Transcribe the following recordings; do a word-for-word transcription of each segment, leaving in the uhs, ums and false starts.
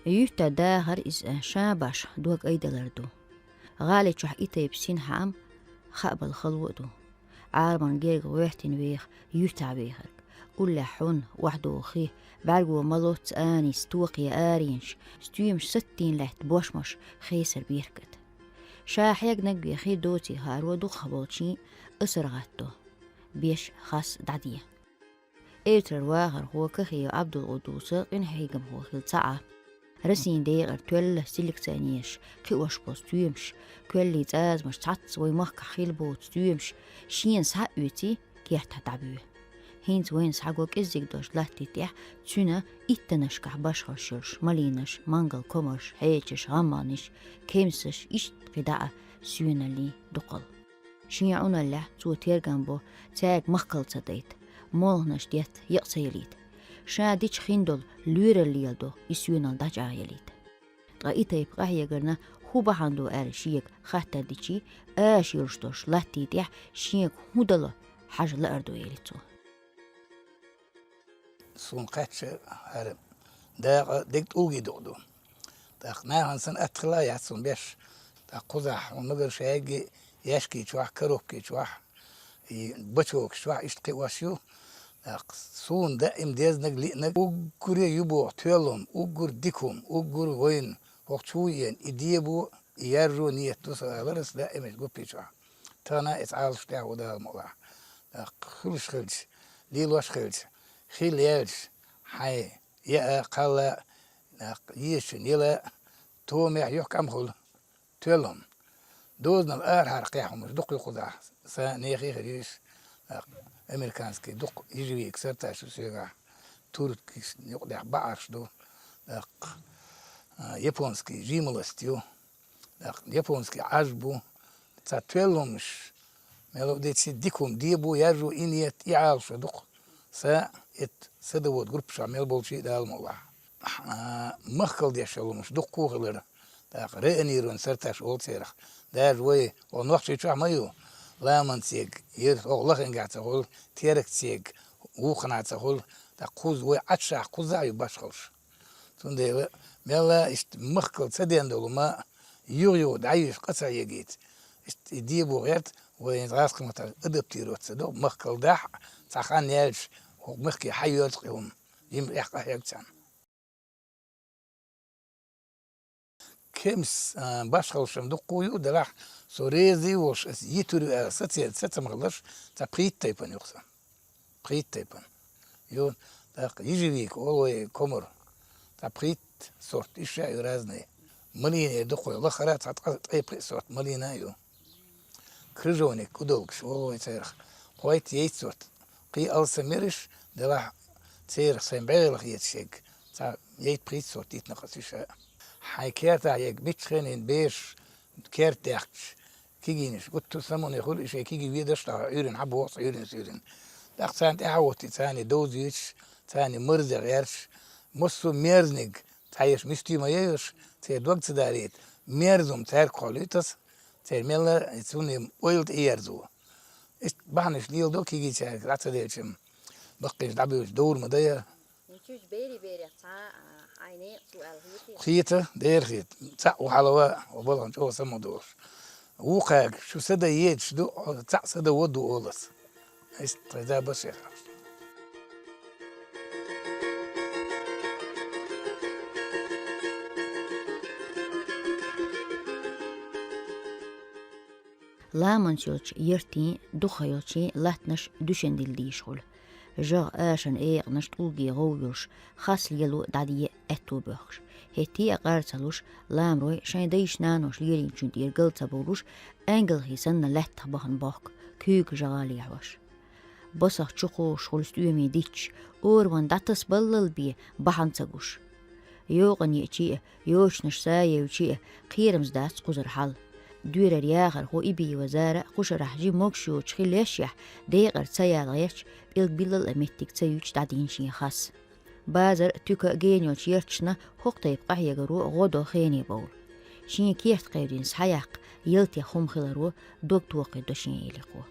Юьтта дахар иза ша баш дог айдалар ду. ГӀали чохь и тайпа синхьаам хаабала хало а ду. Ӏараман герга гӀоьртина веха, юьтахь вехарг. Уллехь хьун, охьадогӀу хи, бӀаьрго ма лоцца анис, токхе аренаш, стоьмаш саттийна лаьтта бошмаш, хесар беркат. Ша хьегнаг вехи доций харо дукхахболчийн асар гӀатто. Беш хас дӀаде. Эртарара вахархо Кахиев Ӏабдулкъуддуса къинхьегамхо хилла ца Ӏа. Расийн декъара тоьлла селекционераш, кхиош болу стоьмаш, коьллий цӀазамаш, цхьацца вай махкахь хилла боцу стоьмаш шена схьа а оьций, кертахь дӀабоь. ХӀинца вайна схьаго кӀеззиг долчу латти тӀехь цуьнан иттаннашкахь башхалш йолуш малийнаш, мангал комарш, хьечаш, гӀамманиш, кемсаш, иштта кхидӀа а соьналлий дукхал. Шен Ӏуналлехь цо тергам бо, цаьрга махкал ца дайта, молханаш детта екъа ца ялийта. Ша дича хин долу лоьралла леладо, и соьнал дӀачӀагӀъялийта. Ткъа и тайпа къахьегарна хӀун бахьана ду аьлла шега хаттар дичий, аша йолуш долуш латти тӀехь шега хӀун дало хьажа лаардо, элира цо. Суна кхаьчча, хӀара дакъа дерг тӀулгий дукъ ду. ТӀаккха нахана санна атта хила яц суна беш. ТӀаккха кхузахь хьуна магар шайги яьшки чохь, коробки чохь, и бачокаш чохь иштта кхиош ю. ТӀаккха суна даим дезнаг, лиънаг уггаре ю боху тоьллум, уггар дика хӀума, уггар вайна хӀокху чу ву еана, и дебо, и яржо нийят ду сан алар аса даим гуппи чохь. Тахана иза Ӏалаш тӀехь ву Дала мукъалахь. ТӀаккха хуьлуш хилча, лелош хилча, хилла яьлча, хьайн яа, кхалла, тӀаккха езачун яла, томехь юьхькӀам хуьлу, тоьллум. Дозанал арахьара кхехь хӀумаш дукха ю кхузахь, сан нехе а хир ю иза. ТӀаккха американский дукха ежевика сорташ ю соьгахь, туркиш юкъадехь баӀарш ду, тӀаккха, а, японский жимолость ю. ТӀаккха японский Ӏаж бу. Цхьа тоьллумаш, мел а дийцича, дика хӀума дебо, яржо, и нийят, и Ӏалашо дукха. Сан, эт, садовод группашахь мел болчий Дала мукъалахь. А, махкал деш йолу хӀумаш дуккха а хилар. ТӀаккха районеран сорташ олу церах. Даже вай, о, Нохчийчохь ма ю, ламанца ерг, ер, о, лахингахь ца хуьлу, теркаца ерг, вукханахь ца хуьлу, тӀаккха кхуза вай Ӏаччахь кхузахь а ю башхалш. Цундела мелла иштта махкал ца ден долу ма, юха-юха дӀайуьйш къа ца егийта. Иштта и дебо гӀерта, вайн гӀазкхаматар адаптироваться ду, махкал дахь, цхьа хан яьлча, хӀокху махке хьайоьрзу кхин хӀума, жимма тӀехь къахьегчарна. Кемс, а, башхалшам дуккха а ю, делахь со реза а волуш, аса йитур ю аьлла, сацерца сацам хиларш, цхьа пхийтта тайпана ю-кх сан. Пхийтта тайпана. Ю, тӀаккха ежевика олу вай комар. Цхьа пхийтта сорт, иштта ю разные. Малина дукха ю, лахара цхьа ткъа, ткъе пхиъ сорт малина а ю. Крыжовник, удалкаш олу вай церах. Кхойтта-ейтта сорт. Кхин алсам ерш, делахь церах сайн бӀегӀалах езаш ерг. Цхьа ейтта-пхийтта сорт йитина-кх аса иштта. Хьайн кертахь ерг миччахенийн бераш керта даьхкича, кигийнаш гуттар а самуне хуьлу, и шайн киги ведарш а дӀахьо, Ӏуьйрина хьан боху аса, Ӏуьйрина суьйрина. ТӀаккха царна тӀаьхьа а хӀоттий, царна довза йоьдуш, царна марзех гӀерташ, массо а мерзниг, цхьа ерш мисти ма йойуш, церан дог ца далийта, мерзум цаьрга кхолуьйту аса, церан мелла а цунна ойла тӀеерзо. Иштта бахьанаш леладо кигичаьрга, дӀа ца делча-м, баккхийчу дӀабевлча довр ма дай. Ничуьш бери-берех цхьа, а, хьайн некъа цу аьлла хетий? Хета, дера хета. Цхьаъ ву хьалава, ву балхана чӀогӀа самукъадолуш. Вукхаьрга шу садан езаш ду, цхьаъ садан ваду олу аса. Иштта тхайн да башехь. Ламанца йолчу яртийн, дукхах йолчийн латтанаш дуьшен дилла дийша хуьлу. ЖагӀа ашана экъанаш тӀулге гӀовйолуш, хас лело дӀадеа аьтту боьхкуш. ХӀетте а къар ца луш, ламрой шайн дайша-наноша лелийначун тӀера гал ца бовлуш, аьнгалхий санна лаьттах бахана бохку, куьйга жагӀа лехьош. Басах чу кхозуш хуьлу стоьмийн дитташ, ораван дӀатасабаллал бен бахьана ца гуш. Йокъане а чиъ, йочанаш саевчи а, кхерамза дац кхузара хьал. Доьрара яхархо Ибиева Зара кху шарахь жима могуш йоцуш хила ешшехь, декъар ца яла гӀерташ, пӀелгбиллал а меттиг ца юьтуш дӀадийна шен хас. Базар, туька а гена йолчу ярташна хӀокху тайпа къахьегаро гӀо до хене бовла. Шен керта кхевдина схьаяккха, ялтех хӀума хиларо дог токхийдо шен элико.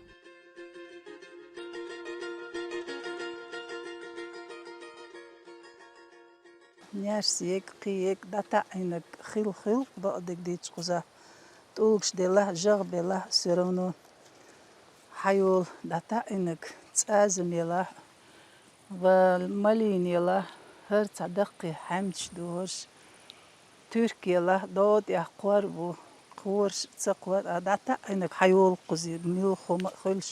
Наьрсаг, кхиег дӀатаӀийнарг хила хуьлу-кх, бакъдерг дийцича, кхузахь тӀулгаш делахь, жагӀа белахь, всё равно хьайолу дӀатаӀийнарг, цӀазам елахь, ва малина елахь, хӀара цхьа даккхий хьаьмдаш ду хӀорш, туьрк елахь, догӀу тӀехь кхор а бу, кхораш а, ца кхор а, дӀатаӀийнарг хьайолу-кх кхузахь, муьлхха хӀума а хуьлуш,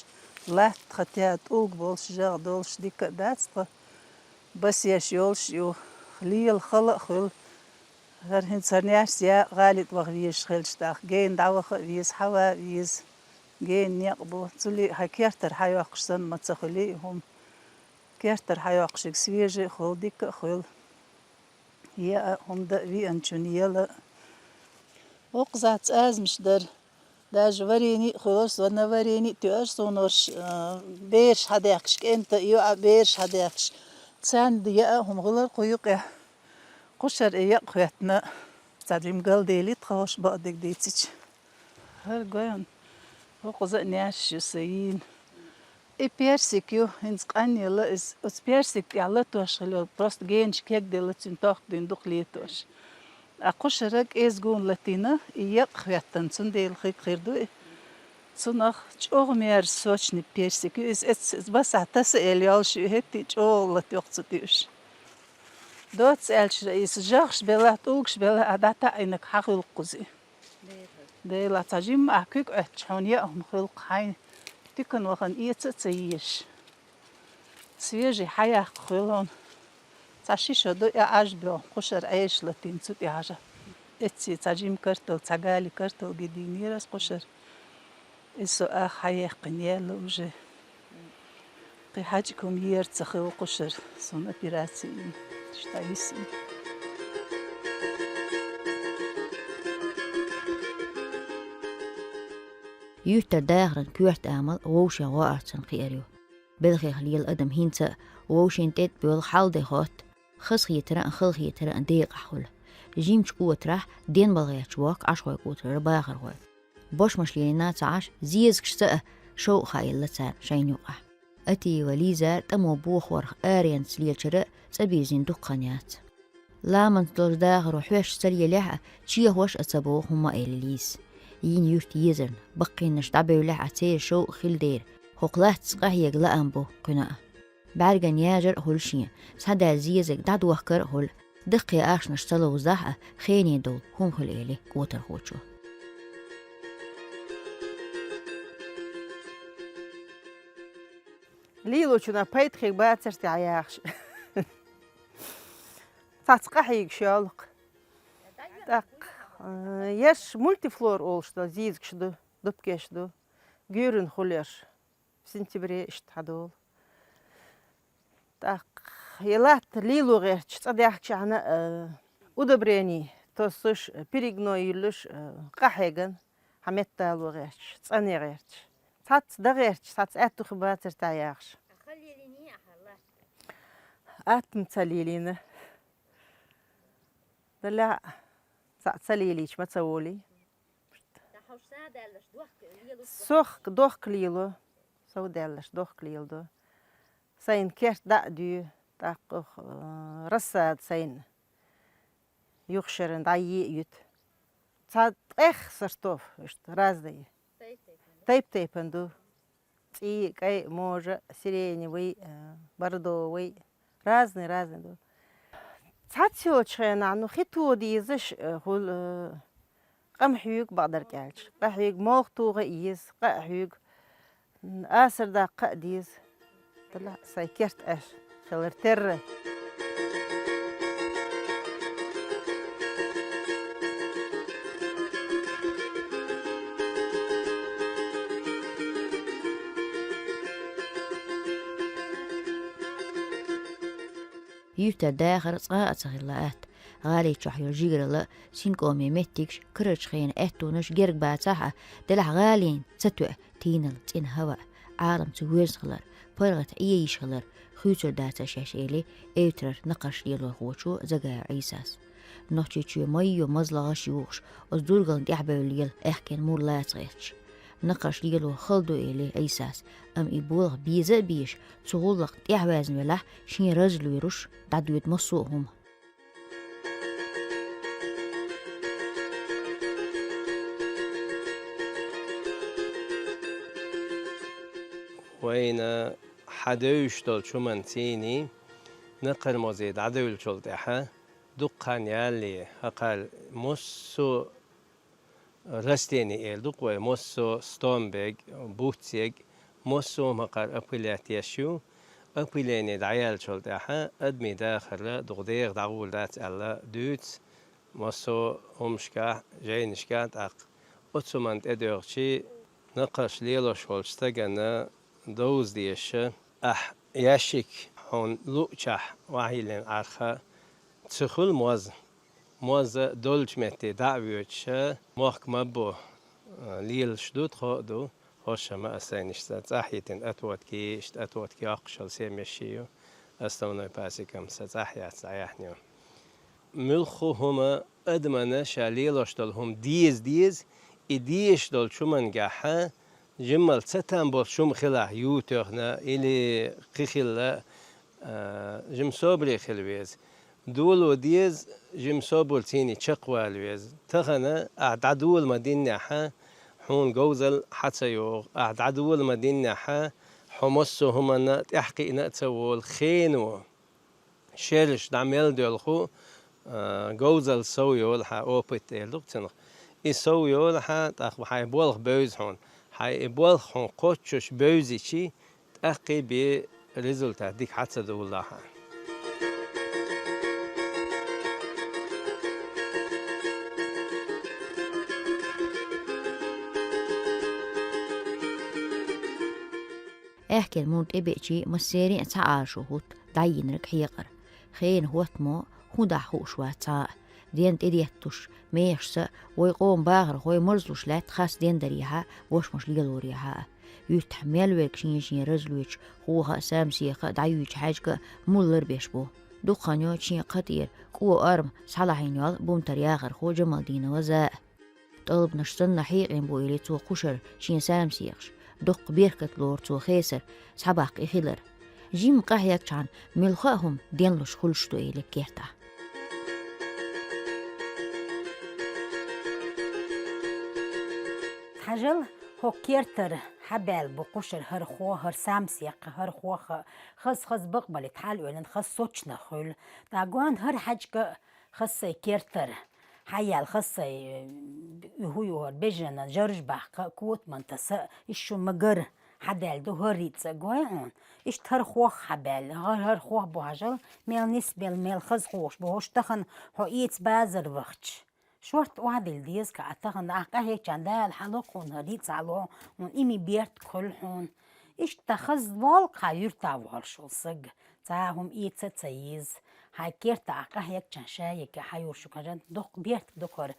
латта хӀоттаьӀа, тӀулг болуш, жагӀа долуш дика а дац тхан, басеш йолуш а ю, лела хала а хуьлу. ХӀара хӀинца хӀара наьрсаг гӀали тӀе ваха везаш хилча, тӀаккха гена дӀаваха а веза, хьава а веза. Гена некъ бу. Цул а хьайн кертара хьайоккхуш санна ма ца хуьлий и хӀума. Кертара хьайоккхуш ерг свежий а хуьлу, дика а хуьлу. Яа а, хӀума дан а, веанчунна яла а. ХӀокхузахь цӀазамаш дара. Даже варени а хуьлура, со на варени а тоьура суна хӀорш, а, бераш хьадаьхкаш, кӀентан а, йоӀан а бераш хьадаьхкаш. Царна яа а хӀума хуьлура кху юкъехь. Кхушара и якъ хӀоьттина, цхьа жима галдели тхан хӀорш, бакъдерг дийцича. ХӀара гой хьуна, хӀокхуза а наьрсаш ю сан йийна. И персик ю, хӀинца къанъелла иза. Оцу персик тӀехь латош хила йолу, просто генаш кегделла, цуьнан тохка дуьйна дукха летош. Ткъа кхушара кӀезиг гуна латийна, и якъ хӀоьттина, цундела хиг хир ду и. Цунах чӀогӀа мерза сочный персик ю иза, эццахь масех таса а елла йолуш ю, хӀетте а чӀогӀа латайо-кх цу тӀе уьш. Доцца аьлча, иза жагӀаш белахь, тӀулгаш белахь, а дӀатаӀийнарг хьан хуьлу-кх кхузахь? Делахь, цхьа жимма ахь куьг Ӏоьттича, хьуна яа хӀума хуьлу-кх, хьайн туькана вахана эца а ца езаш. Свежий хьаяккха хуьлу хьуна. Цхьа ши шо ду, я Ӏаж боьгӀу, кхушара Ӏеша латийна цу тӀе хьажа. Эццахь цхьа жима картал, цхьа гали картал гидийнера аса кхушара. Иза со аха хьаеккхина яьлла уже. Кхин хьаьжкӀа хӀума ера ца хилла кхушара, суна операци йина, иштта йисина. Юьртара дахаран коьрта амал вовшийн гӀо арцан кхиар ю. Белхех лела адам хӀинца а вовшийн тӀе тӀебоьлху хьал-де хӀотта, хазахетаран а, халахетаран а декъахь хуьлу. Жимачу котарахь денбал гӀерташ бохку Ӏашхойн котарара бахархой. Бошмаш лелийна ца Ӏаш, зезагашца а шовкъ хаийла царна шайна юкъахь. Атиева Лизара тӀамо бохорах аренца лелачара цӀа бирзина дукха хан яц. Ламанца долчу дахаро хьоьстуш ца лелахь а, чехош а ца боху хӀумма а элира Лизас. Йийна юьртан езарна, баккхийнаш дӀабевллехь а, церан шовкъ хила дера, хӀокху латтаца къахьега лаам бу кхуьнан а. БӀаьргана яжар а хуьлу шен, схьадаьлла зезаг дӀадохкар а хуьлу, даккхий ахчанаш ца ловзахь а, хене долу хӀума хуьлу, эли котархочо. Лелочунах пайда хир бацара те хьан яхаш? Цхьацца къахьийгаш йолу-кх. ТӀаккха, э, ерш мультифлора олуш долу зезагаш ду, дубкеш ду. Гуьйрана хуьлу ерш. Сентябре иштта хьадолу. ТӀаккха и латта лело гӀерташ, цӀа даьхкичхьана, э, удобрени тоссуш, перегной юьллуш, э, къахьеган, хьан меттало гӀерташ, цӀане гӀерташ. Цхьацца дан гӀерташ, цхьацца аьтту хир бацара те хьан яхаш? Атта ма ца лелийна. Делахь а, цхьаъ ца лелийча ма ца волий. Сох дохка лело, сов даьлларш дохка леладо. Сайна керт дӀа а дуьйху, тӀаккха, э, рассада сайна юха шеран дӀайе а юьту. Цхьа ткъех сортов, иштта, разные. Тайп-тайпана ду. ЦӀий, кӀай, можа, сиреневый, э, бордовый. Разный, разный ду. Цхьацца йолчу хенахь, ну, хи тоха дезаш, э, хуьлу, э, къам хьоьгу, бакъдерг аьлча. Къа хьоьгу, молха тоха а еза, къа а хьоьгу, м, асар даккха а деза. Делахь а сайн керт Ӏаш хилар терра. Юьртара дахар цкъа а ца хилла атта. ГӀали чохь йолу жигаралла, синкъоме меттигаш, карарчу хенан аьттонаш герга бацахь а, делахь гӀалина ца тоьа тийналла цӀена хӀаваъ, Ӏалам цу воьрза хилар, паргӀат Ӏе йиш хилар хуьйцур дацара шаьш, эли эвтарара накхарш лелорхочо Загаев Ӏийсас. Нохчийчоь маййо мазлагӀаш юхуш, оцу зургална тӀаьхьабевлла лела аьхкенан мур лаца гӀерташ. Накхарш лело хала ду, эли Ӏийсас, амма и болх беза а безаш, цу гӀуллакхна тӀаьхьаваьзна велахь, шен раза лоьруш, дӀадоьду массо а хӀума. Вайна хьадевзаш долчу хӀуманца цӀийнан накхармозий дӀадевллачул тӀаьхьа дукха хан ялале, хӀокхарна массо а растени эр ду-кх вай, массо а стомбег, буц ег, массо а хӀума хӀокхарна опылять еш ю. Опыление дӀаяьллачул тӀаьхьа адамийн дахар дукха дегӀа дӀагӀур дац аьлла дуьйцу массо а хӀуманашкахь, жайнашкахь. ТӀаккха оцу хӀуманна тӀедоьгӀчий накхарш лелош волчу стагана довза дезаш, ахь ящик хьуна луучохь охьайиллина Ӏарха ца хуьлу моз. Моз долчу метте дӀа а воьдуш, мохк ма бо, лелаш ду, тхо а ду. ХӀорш а ма аса сайна иштта цӀахь йитина отводки, иштта отводки йоккхуш йолу семьяш ю, основной пасекам сан цӀахь яц дӀаяьхьна ю. Муьлхха а хӀума адамна ша лелош долу хӀума деза деза, и дезаш долчу хӀуманна гахь жимма ца там болуш хӀума хилахь, ю тоьхна или кхин хилла, а, жимма собаре хила веза. Доло деза, жимма собар цӀийнан чекхвала веза. Тахана ахь дӀадола ма-диннехь, хьуна говзалла хьа ца йогӀу. Ахь дӀадола ма-диннехь, хьо массо а хӀуманна тӀаьхьакхиъна а ца волу, хено шераш дӀа мел доьлху, а, говзалла сов йолу хьан, опыт эр ду-кх цунах. И сов йолу хьан, тӀаккха хьайн болх бевза хьуна. Хьайн и болх хьуна кхоччуш бевзичи, тӀаккха бен результат дика хьа ца довлахь а. Аьхкенан мур тӀебеачий массеран а цхьа Ӏалашо хӀутту дӀайинарг хьекъара. Хенан хӀоттамо хӀун дахь хууш вац цхьа а. Ден тӀедетталуш, мехашца а, вай къоман бахархой марзлуш лаьтта хас ден дарехьа, бошмаш лелорехьа а. Юьртахь мел верг шен-шен раза лоьцуш, хоха а, самсеха а дӀаюьйцучу хьаьжка а мур ларбеш бу. Дукха хан йоцуш шен кхатӀера кӀо, орма схьалахьийна йолу бумтар яхархо Джамалдинова Заа. ТӀалабанаш санна хьекъина бу элира цо кхушара шен самсехаш, доккха беркат лору цо хесар схьабаккха и хилар. Жимма къахьегчхьана муьлхха а хӀума денлуш хуьлуш ду элира кертахь. Хьажал, хӀокху кертара хьабаьлла бу кхушара хӀара хох а, хӀара самсех а, хӀара хох а, хаза-хаза бакъбалийта хьалаоьллина, хаза сочнах хуьлу. ТӀаккха гоьна хӀара хьаьжка а хаза сайн кертара хьаяьлла, хаза сайн, э, хӀун ю хӀара, бежана жарж баккха а, котаман таса а, иштта шу ма-гарра хьадаьлла ду хӀара рицкъа, гой хьуна. Иштта хӀара хох хьабаьлла, хӀара, хӀара хох бу хьажал, мел нисбелла, мел хаза хохаш бу хӀорш тахана хьо эца базар вахча. Шорта охьадилла деза-кх ахь тахана, ахь къахьегчхьана Дала хьалакхуьйла хӀара рицкъа, хьалакхуьйла хьуна, имин беркат хуьлу хьуна. Иштта хаза волу-кх хьан юьртахь волуш волу саг. Цхьа а хӀума эца а ца еза. Хьайн керта ахь къахьегчхьана шайиг хьан юршу кажан доккха беркат ду хӀара.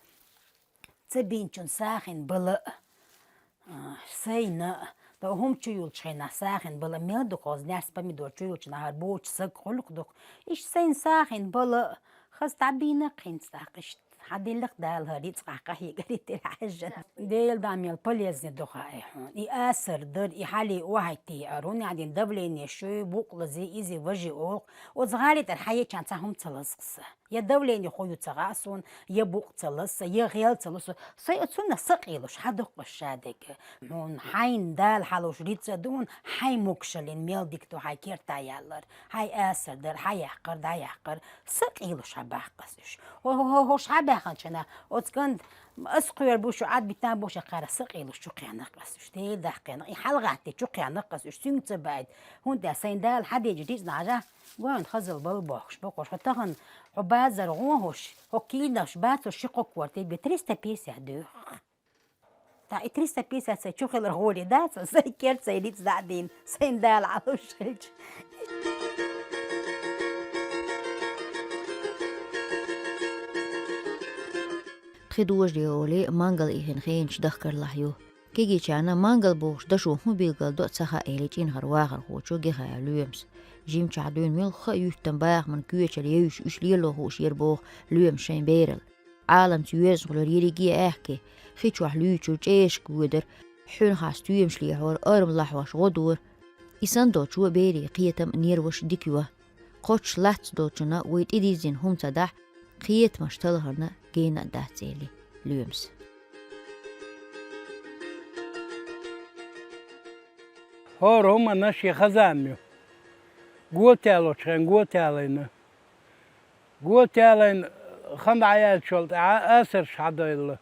Ца бинчун сагӀина бала а, а, сайна а, тӀаккха хӀума чу юллучу хенахь сагӀина бала а мел ду хоза, наьрс, помидор чу юллучу нахара бочу саг хуьлу-кх дукха. Иштта сайна сагӀина бала а, хаза дӀабийна-кх хӀинца тӀаккха иштта. Хьан деллах Дала хӀара рицкъа къахьегарий тера хьаьжжина. Делан дуьхьа мел полезный ду хаьий хьуна. И асар дара, и хьалий охьатеара, хӀунда аьлча давление шуй, букъ лазий, изий, важий олу-кх. Оцу гӀали тӀера хьан ечхьана цхьа хӀума ца лаза-кх сан. Я давление хӀун ю ца хаьа суна, я букъ ца лаза сан, я гӀел ца лаза сан. Сайн оцунна са къелуш хьан доккхуш ша дерг. Хьуна хьайна Дала хьалуш рицкъа ду хьуна, хьайн могушаллина мел дика ду хьайн керта яллар. Хьайн асар дар, хьан яккхар, дӀаяккхар, са къелуш хьан баккха ас уьш. ХӀо-, хӀо-, хӀо-, хӀорш хьан баьхначана, оцу кӀант, ас кхоьру бу шу, Ӏад битан бу ша кхара, са къелуш чу кхаьннакх ас уьш. Дела дахкхенна, и хьалагӀатти чу кхаьннакх ас уьш, цуьнга ца баийта. ХӀунда сайна Дала хьан дечу дицна хьажа, гойн хазал бал бохуш бу хӀорш. ХӀо тахана, хьо базар гӀо хӀорш, хьо кийнаш бацо ши кхо корте бе триста пятьдесят дуьйху. Та и триста пятьдесят сайн чу хилар гӀоле дац, сайн керт сайн ниц дӀа а дийна, сайн Дала Ӏалуш хилча. Пхи дожаре олий, мангал ихина хенаш дахкарлахь ю. Кегийчарна мангал бохуш дашо хӀун билгал до а ца хаьа элира чӀинхара вахархочо Гихаев Лоьмас. Жимчохь дуьйна муьлхха а юьртан бахаман коьчара евзаш уьш лело хууш яра боху Лоьмас шайн бералла. Ӏаламца йоьзна хуьлура ерриге а аьхке, хи чохь луьйчура чӀешка воьдара, хьуьнхахь стоьмаш лехьора, арма лахьош гӀо дора. И санна долчо берийн кхетам а, нерваш а дика йо. Кхоччуш лац долчунна вай тӀедиззина хӀума ца дахь, кхетамаш талхарна гена а дац, элира Лоьмас. ХӀора хӀуманаш я хазам ю. Готаьллачу хенахь готаьллина. Готаьллина хан дӀаяьллачул тӀаьхьа асарш хьадойла.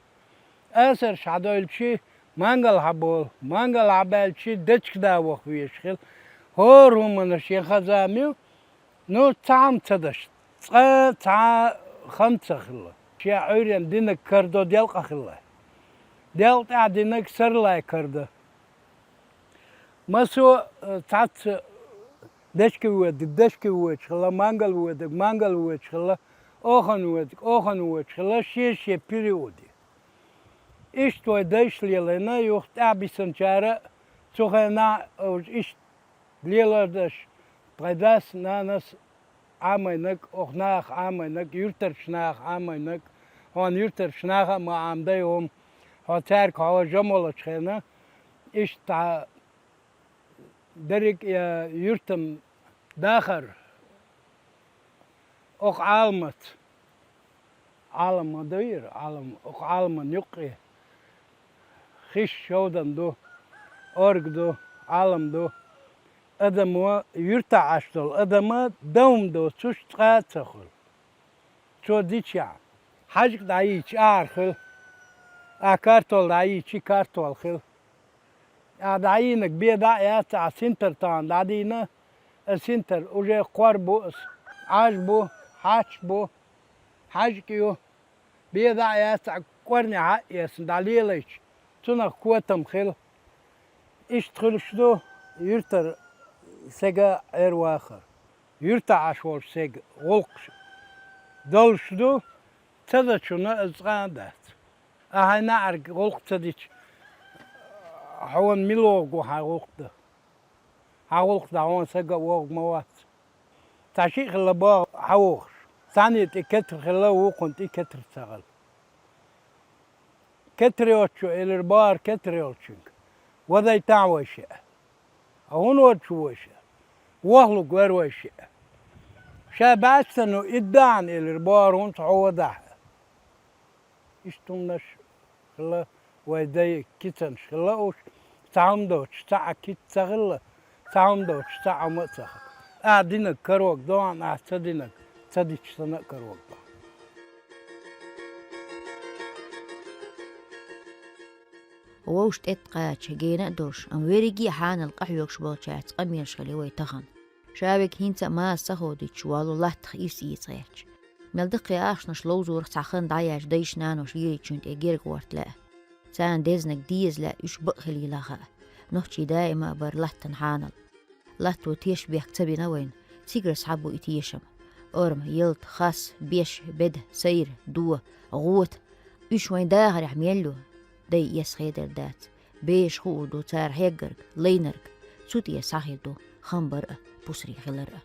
Асарш хьадойлчи мангал хьаболу. Мангал хьабаьлчи дечиг да ваха везаш хила. ХӀора хӀуманаш я хазам ю. Ну, цхьа хӀума ца даш, цкъа цхьа хан ца хилла. Шен Ӏуьйренна динарг карадо делкъа хилла. Делкъа тӀехь динарг сарлай карадо. Массо а, э, цхьацца дешка воьдург дешка воьдуш хилла, мангал воьдург мангал воьдуш хилла, охан воьдург охан воьдуш хилла, шен-шен периоде. Иштта вай дайша лелийна, юха тӀаьхьа бисинчара а цу хенахь а уьш иштта лелор даш, тхайн дас, нанас Ӏамийнарг, оха наха Ӏамийнарг, юьртарчу наха Ӏамийнарг, хьуна юьртарчу наха а ма Ӏамадай хӀума, хьо цаьрга хьо жамолачу хенахь, иштта дерриг а юьртан дахар, оха Ӏаламаца, Ӏалам ма дуй иза, Ӏалам, оха Ӏаламан юккъе хиш шовдан ду, орга ду, Ӏалам ду. Адамо, юьртахь Ӏаш долу адама дан хӀума доцуш цкъа а ца хуьлу. Цо дичахь, хьаьжкӀа дӀайийча, ахьар хила. Ахьа картол дӀайийча, картол хила. Ахьа дӀайийнарг бен дӀа а яц, ахьа синтар тахана дӀадийна, аса синтар уже кхор бу аса, Ӏаж бу, хьач бу, хьаьжкӀа ю. Бен дӀа а яц, ахьа кӀорнехьа а эцна дӀалелайча, цунах котам хила. Иштта хуьлуш ду юьртара стеган Ӏер-вахар. Юьртахь Ӏаш волчу стеган гӀуллакхаш долуш ду, ца дечунна иза цкъа а дац. Ахьа хьайн неӀарга гӀуллакх ца дича, хьуна мила вогӀу хьайн гӀуллакх дан? Хьан гӀуллакх дан хьуна стага а вогӀу ма вац. Цхьа шиъ хилла боху хьан вохуш. Цхьанна тӀе кетар хилла, вукхунна тӀе кетар ца хилла. Кетар йоцучо элира бохура кетар йолчуьнга: «Вадайтахьа вай шиъ». «А хӀунда вадда шу вай шиъ?» «Вохлург вара вай шиъ». «Ша баьццан ву, идда хьуна», — элира бохура, — «хӀунда хьо вадахь». Иштта хӀуманаш хилла, вай дай кицанаш хилла уьш, цхьа хӀума доцуш цхьаъ киц ца хилла, цхьа хӀума доцуш цхьаъ хӀума а ца хилла. Ахьа динарг карор ду хьуна, ахьа ца динарг ца дича санна а карор ду хьуна. Вовшах тӀетта кхача, гена а долуш, амма верриге а хьанал къахьоьгуш болчаьрца къамелаш хили вай тахана. Ша верг хӀинца а маса ца ходуьйтуш, воллу латтах ирс ийца гӀерташ. Мел даккхий ахчанаш ловзорах цхьа хан дӀаяьлча дайша-наноша лелийчунна тӀе герга гӀорта лаьа. Царна дезнарг деза лаьа, уьш бакъ хилийла хаьа. Нохчий даима а бара латтана хьанал. Латто тешаш бехк ца бина вайна, цигара схьа бу и тешам. Орма, ялта, хас, беш, беда, сайра, до, гӀота. Уьш вайн дахарехь мел ю, дай эс хедар дац. Бераш хуур ду цара хьегнарг, лайнарг, цу тӀера схьахир ду хам бар а, пусарий хилар а.